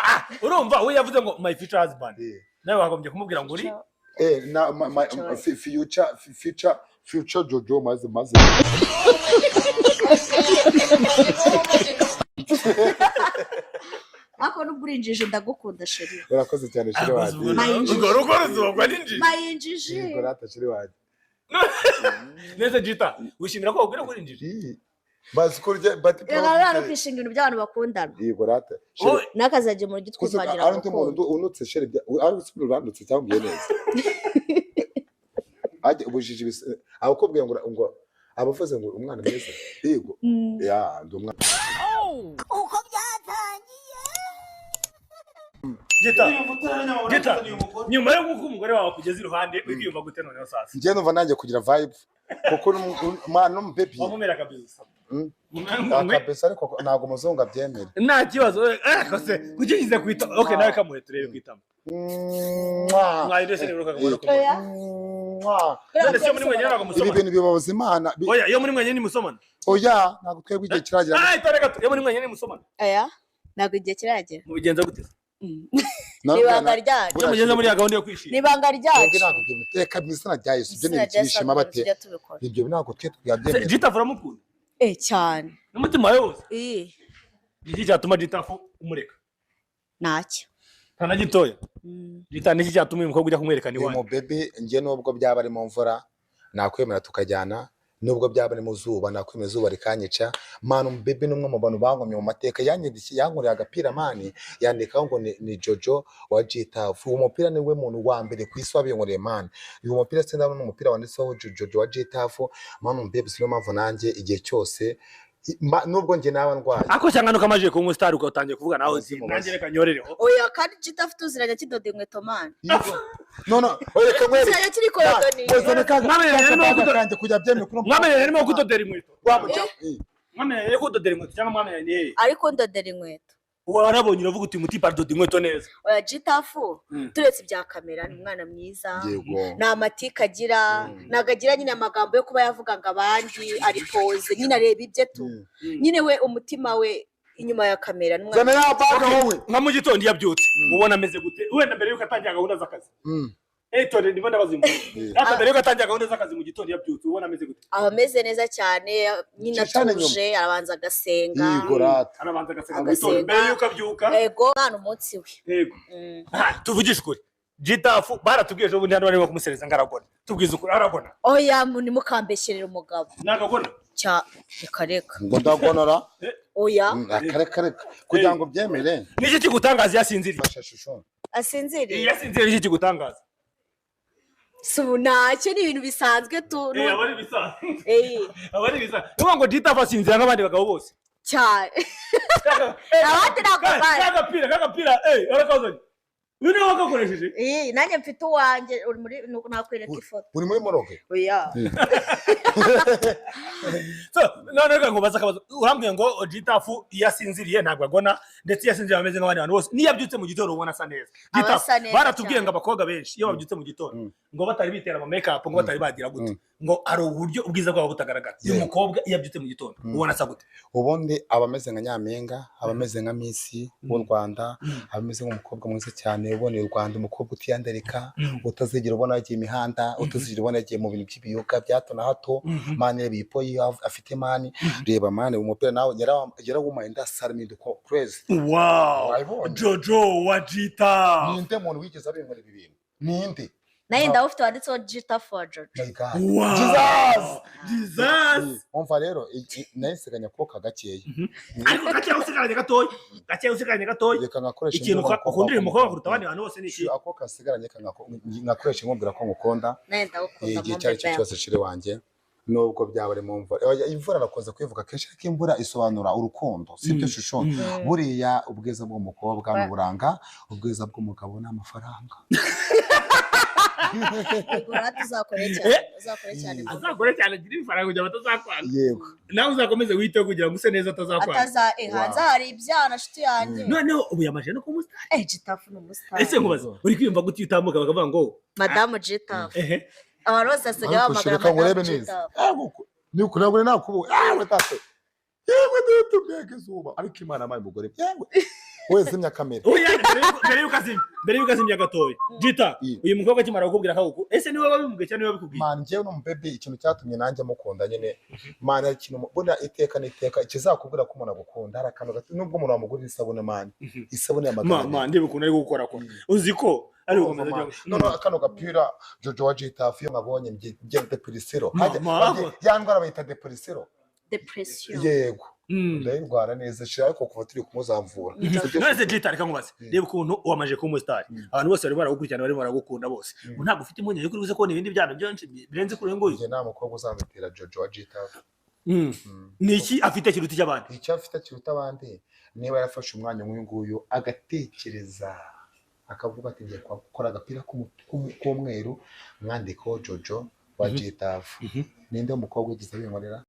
Ah, urumva we yavuze ngo "my future husband", nawe wagombye kumubwira ngo uri Na my future future future Jojo maze. Ariko nubwo urinjije, ndagukunda, chéri. Urakoze cyane, chéri wanjye. Urwo rugo ruzubakwa n'injiji. Mayinjiji. Yego rata, chéri wanjye. Neza, Jita, wishimira ko bakubwira ko uri injiji? Ii. Bazi kurya bati. Reka no kwishinga ibintu by'abantu bakundana. Yego rata. Wowe- N'akazajya mu rugo Kuko twivangira ari undi muntu urukundo. Unutse, chéri, ari undi urandutse cyangwa umbwiye neza. Ajya ubujiji abakubwiye ngo abavuze ngo umwana mwiza. Yego. Ya, ndi umwana. Uko byatangiye. Jita, Jita, nyuma yo guko umugore wawe akugeze iruhande, uri kwiyumva gute noneho sasa? Njye numva nanjye kugira vibe kuko umwana n'umubebi. Wamumera kabisa. Kabisa, ariko ntabwo umuzungu abyemera. Nta kibazo, ariko se kuki ushyize ku itama? Okay, nawe kamuhe turebe ku itama. Mwah. Mwari se nibuka kumubona ko Oya. Mwah. None se iyo muri mwenyine ntabwo Ibi musomana? bintu bibabaza Imana. Oya, iyo muri mwenyine nimusomana? Oya, ntabwo twebwe igihe kiragera. Ah, itore gato, iyo muri mwenyine nimusomana? Oya, ntabwo igihe kiragera. Mubigenza gute? Ni ibanga ryacu. Iyo mugeze muri ya gahunda yo kwishima? Ni ibanga Twebwe ryacu. ntabwo ibyo reka mu izina rya Yesu, ibyo ni Izina ibiki rya Yesu, bishima ntabwo bate? tujya tubikora. Ibyo ntabwo twe twabyemera. Jita uramukunda? Eh, cyane. N'umutima wawe wose? Eh. Iki cyatuma Jitafu umureka? Ntacyo. Nta na gitoya? Jita, niki cyatuma uyu mukobwa ujya kumwerekana Uyu iwanyu? mubebe, njye nubwo byaba ari mu mvura nakwemera tukajyana, nubwo byaba ari mu zuba nakwemera izuba rikanyica. Man, umubebe ni umwe mu bantu bankomye mu mateka. Yanyandikiye, yankoreye agapira, man, yandikaho ngo ni Jojo wa Gitafu. Uwo mupira ni we muntu wa mbere ku isi wabinkoreye, man. Uyu mupira sindabona umupira wanditseho Jojo wa Gitafu. Man, umubebe, siyo mpamvu nanjye igihe cyose nubwo njye naba ndwaye. Ako cyangwa nuko amajije kuba umusitari ugatangiye kuvuga nawe uti Mubaze. nanjye reka nyorereho. Oya, kandi Jita afite uziranye akidoda inkweto, man. No, oya, reka nkwereke. Uziranye akiri korodoni. Wazana kaga Mwamenyanye arimo kudoda. kanjye kujya byemeye kuri Mwamenyanye arimo kudodera inkweto? wamuca. Mwamenyanye kudodera inkweto cyangwa mwamenyanye hehe? Ariko ndodera inkweto. Warabonye uravuga uti umuti adoda inkweto neza. Oya, Jitafu, turetse ibya kamera, ni umwana mwiza. Yego. Nta matike agira, ntabwo agira nyine amagambo yo kuba yavuga ngo abandi ari poze, nyine areba ibye tu. Nyine we umutima we inyuma ya kamera ni umwana. Zana ya baga wowe. Nka mu gitondo iyo abyutse ubona ameze gute? Wenda mbere yuko atangira gahunda z'akazi. Eh, tore ndimo ndabaza uyu muntu. Ariko mbere yuko atangira gahunda z'akazi mu gitondo iyo abyutse ubona ameze gute? Aba ameze neza cyane nyine. Cyane. Atuje, arabanza agasenga. Yego rata. Arabanza agaseka mu Agasenga. gitondo mbere yuko abyuka. Yego, umwana umunsi we. Yego. Ah, tuvugishe ukuri, Jitafu baratubwiye ejo bundi hano barimo kumusereza ngo aragona. Tubwize ukuri, aragona? Oya, ntimukambeshyerere umugabo. Nagagona? Cya, reka reka. Ngo ndagonora? Oya. Reka reka, kugira ngo byemere. Niki kigutangaza iyo asinziriye? Fasha shusho. Asinziriye? Iyo asinziriye niki kigutangaza? Si ubu, ntacyo, ni ibintu bisanzwe tu. Eh, aba ari ibisanzwe. Eh. Aba ari ibisanzwe, ni ukuvuga ngo Jitafu asinzira nk'abandi bagabo bose. Cyane. Abandi ntabwo bazi. Kagapira, eh, arakazanye, uyu niwe wagakoresheje. Eh, nanjye mfite uwanjye uri muri, nakwereka ifoto. Uri muri moroge? Oya. So none reka nkubaze akabazo. Urambwiye ngo Jitafu iyo asinziriye ntabwo agona, ndetse iyo asinziriye aba ameze nk'abandi bantu bose, niyo abyutse mu gitondo ubona asa neza. Aba Jitafu, asa neza baratubwiye cyane. ngo abakobwa benshi iyo babyutse mu gitondo, ngo batari bitera ama make up, ngo batari bagira gute, ngo hari uburyo ubwiza bwabo butagaragara. Uyu mukobwa iyo abyutse mu gitondo ubona asa gute? Ubundi aba ameze nka nyampinga, aba ameze nka Miss w'u Rwanda, aba ameze nk'umukobwa mwiza cyane uboneye u Rwanda, umukobwa utiyandarika, utazigera ubona yagiye imihanda, utazigera ubona yagiye mu bintu by'ibiyoga bya hato na hato. Man, reba iyi po iyo afite, man, reba, man, umupira nawe yarawumaye, ndasara mpinduka crazy. Wow. Wabibonye? Jojo wa Jita. Ninde muntu wigeze abinkora ibi bintu? Ninde? Nayo ndawufite wanditseho Jita for Jojo. My God. Wow. Jesus. Jesus. Umva rero, narisiganya akuka gakeya. Ariko gakeya usigaranye gatoya, gakeya usigaranye gatoya. Reka nkakoresha. Ikintu ukundira umukobwa kuruta abandi bantu bose ni iki? Ako kasigaranye, reka nkakoresha nkubwira ko ngukunda. Nayo ndawukunda. Igihe icyo ari cyo Mombe. cyose, chéri wanjye, nubwo byaba ari mu mvura. Oya, imvura arakunze kuyivuga kenshi, ariko imvura isobanura urukundo, sibyo shusho? Buriya ubwiza bw'umukobwa ni uburanga, ubwiza bw'umugabo ni amafaranga. Yego, rata, uzakore cyane, uzakore cyane. Azakore cyane agire ibifaranga kugira ngo atazakwanga. Yego. Nawe uzakomeze witeho kugira ngo use neza atazakwanga. Ataza, hanze hari ibyana, nshuti yanjye. Noneho ubu yamaje no kuba umusitari. Eh, Jitafu ni umusitari. Ese nkubaze, uri kwiyumva gute iyo utambuka bakavuga ngo Madamu Jitafu. Ehe. Abantu bose basigaye Ariko bahamagara reka ngurebe Madamu neza. Jitafu. Ni ukureba nakubu, yewe data, yewe data, mbega izuba! Ariko Imana yampaye umugore, yewe. We zimya kamera. Oya, mbere yuko azimya gatoya, Jita, uyu mukobwa akimara kukubwira ko ese niwe wabimubwiye cyangwa niwe wabikubwiye? Man, njyewe no mubebe, ikintu cyatumye nanjye mukunda nyine, man, hari ikintu buriya iteka n'iteka ikizakubwira ko umuntu agukunda, hari akantu gato, nubwo umuntu wamugurira isabune, man, isabune ya Ma 200. Ma, ndeba ukuntu ari gukora ko uzi ko ari gukomeza Man, agira noneho kano gapira Jojo wa Gitafu, iyo nkabonye nge depression. Ya ndwara bayita depression. Depression. Yego, ndayirwara neza shira, ariko kuva turi kumuzamvura. None se Jita, reka nkubaze, reba ukuntu wamaje kuba umusitari, abantu bose bari baragukurikirana, barimo baragukunda bose. Ubu ntabwo ufite impungenge ko uri buze kubona ibindi byana byinshi birenze kuri uyu nguyu? Njye nta mukobwa uzandutira Jojo wa Gitafu. Ni iki afite kiruta icy'abandi? Icyo afite kiruta abandi, niba yarafashe umwanya nk'uyu nguyu agatekereza, akavuga ati: "Ngiye gukora agapira k'umweru mwandikeho Jojo wa Gitafu." Ninde mukobwa ugize abinkorera?